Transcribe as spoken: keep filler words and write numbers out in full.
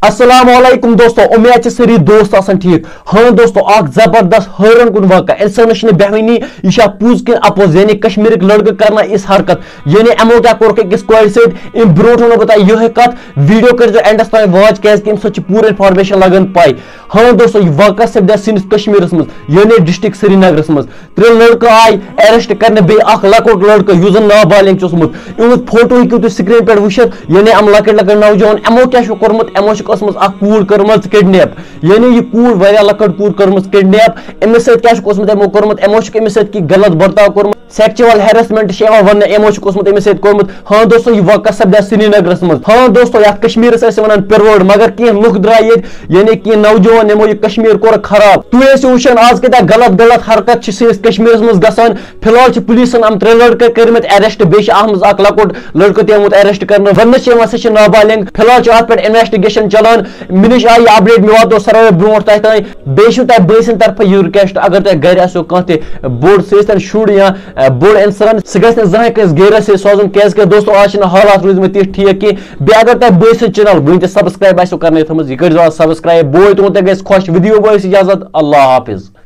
السلام علیکم دوستو، امید چھِ سٲری دوست آسان ٹھیک۔ ہاں دوستو، اکھ زبردست حٲران کُن واقعہ، انسانس چھنہٕ بیہوٲنی، یہِ چھا پوٚز کِنہٕ اپوٚز، یعنی کشمیرٕکۍ لڑکہٕ کرنا یِژھ حرکت، یعنی یِمو کیٛاہ کوٚرُکھ أکِس کورِ سۭتۍ۔ امہِ برونٛٹھ ونو بہٕ تۄہہِ یِہوٚے کتھ، video کٔرزیٚو endس تام watch، کیازِ کہِ امہِ سۭتۍ چھِ پوٗرٕ information لگان پاے۔ ہاں دوستو، یہِ واقعہ سپدیو سٲنِس کشمیرس منٛز، یعنی district سرینگرس منٛز۔ ترٛےٚ لڑکہٕ آے arrest کرنہٕ، بیٚیہِ اکھ لۄکُٹ لڑکہٕ یُس زن نابالغ چھُ اوسمُت۔ یِہُنٛد photo ہیٚکِو تُہۍ screen پٮ۪ٹھ وٕچھِتھ، یعنی یِم لۄکٕٹۍ لۄکٕٹۍ نوجوان، یِمو کیٛاہ چھُ کوٚرمُت؟ یِمو چھُکھ ٲسمٕژ اکھ کوٗر کٔرمٕژ kidnap، یعنی یہِ کوٗر، واریاہ لۄکٕٹ کوٗر کٔرمٕژ kidnap۔ أمِس سۭتۍ کیٛاہ چھُکھ اوسمُت یِمو کوٚرمُت؟ یِمو چھُکھ أمِس سۭتۍ کینٛہہ غلط برتاو کوٚرمُت، sexual harassment چھِ یِوان وننہٕ، یِمو چھُکھ اوسمُت أمِس سۭتۍ کوٚرمُت۔ ہاں دوستو، یہِ واقعہ سپدیو سرینگرس منٛز۔ ہاں دوستو، یتھ کشمیرس ٲسۍ ونان پِروٲڑ، مگر کینٛہہ لُکھ درٛاے ییٚتہِ، یعنی کینٛہہ نوجوان یِمو یہِ کشمیر کوٚر خراب۔ تُہۍ ٲسِو وٕچھان آز کۭتیٛاہ غلط غلط حرکت چھِ سٲنِس کشمیرس منٛز گژھان۔ فی الحال چھِ پُلیٖسن یِم ترٛےٚ لڑکہٕ کٔرمٕتۍ arrest، بیٚیہِ چھِ اَتھ منٛز اکھ لۄکُٹ لڑکہٕ تہِ آمُت arrest کرنہٕ۔ وننہٕ چھِ یِوان سُہ چھِ نابالغ۔ فی الحال چھِ اتھ پٮ۪ٹھ investigation چلان۔ مےٚ نِش آیہِ یہِ update، مےٚ واتو ساروی برونٛٹھ تۄہہِ تام۔ بیٚیہِ چھُ تۄہہِ بٲے سٕنٛدِ طرفہٕ یہِ request، اگر تۄہہِ گرِ آسیو کانٛہہ تہِ بوٚڑ، سُہ ٲسۍتن شُر یا، اَ، بوٚڑ انسان، سُہ گژھِ نہٕ زٕہٕنۍ کٲنٛسہِ غیرس سۭتۍ سوزُن، کیازِ کہِ دوستو، آز چھِنہٕ حالات روٗدمٕتۍ تِتھۍ ٹھیٖک کینٛہہ۔ بیٚیہِ اگر تۄہہِ بٲے سٕنٛز channel وٕنہِ تہِ subscribe آسیو کرنَے تھٲمٕژ، یہِ کٔرۍزیو آز subscribe۔ بوے تُہُنٛد تہِ گژھِ خۄش۔ Video بٲے سٕنٛز اجازت، اللہ حافظ۔